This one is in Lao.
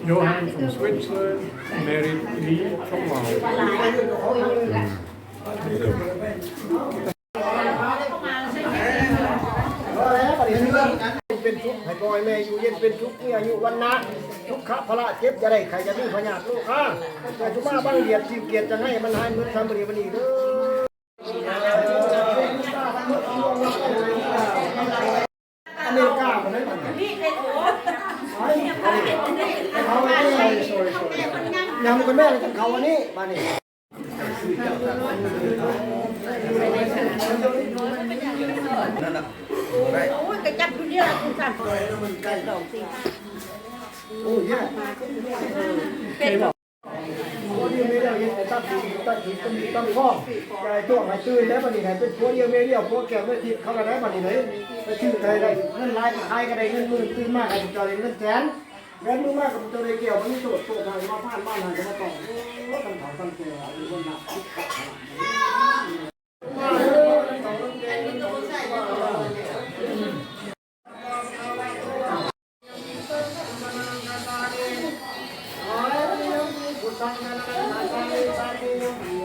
Johan from Switzerland married me from Laos. ພໍແລ້ວ ບັດນີ້ເປັນສຸກ ໃຫ້ພໍ່ໃຫ້ແມ່ຢູ່ເຢັນເປັນສຸກ ມີອາຍຸວັນນະ ສຸຂະພະລະ ເຈັບຢ່າໄດ້ ໄຂ້ຢ່າມີ ພະຍາດໂລຄາ ແຕ່ສຸມາບັງບຽດ ທີ່ກຽດຈະໃຫ້ມັນຫາຍໝົດ ສຳບໍດີບັນດີເດີ. ອາເມລິກາບໍ່ໄດ້ບັດນີ້ ເອົາໄວ້ sorry sorry ຍາມກັນແມ່ນຈັ່ງເຂົ້າອັນນີ້ ບາດນີ້ ໂອ້ຍ ກະຈັບຢູ່ນີ້ລະ ໂອ້ຍ ຍາກ. ໂອ້ຍ ເຮັດໃຫ້ຕັບ ຕັບ ຕັບ ຕັບທ້ອງ ຢ່າໃຫ້ທ້ອງໃຫ້ຕື່ນແລ້ວ ບັດນີ້ໃຫ້ເປັນຜົວດຽວເມຍດຽວ ຜົວແກ້ວເມຍທິບ ເຂົາກະໄດ້ບັດນີ້ເດ້ ໄປຊື້ກະໄດ້ ເງິນຫຼາຍກະຂາຍກະໄດ້ ເງິນໝື່ນຕື່ນມາກະເຈົ້າໄດ້ເງິນແສນ ແມ່ນມື້ມາກະເຈົ້າໄດ້ແກ້ວ ມັນມີໂຊກ ໂຊກມາ ມາຜ່ານບ້ານຫັ້ນກະມາຕ້ອງ ໂອ້ ທັງເຖົ້າທັງແກ່ ອາຍຸວັນນະ ພຸດທັງສະລະນັງ ຄາຊາມິ ສາທຸ.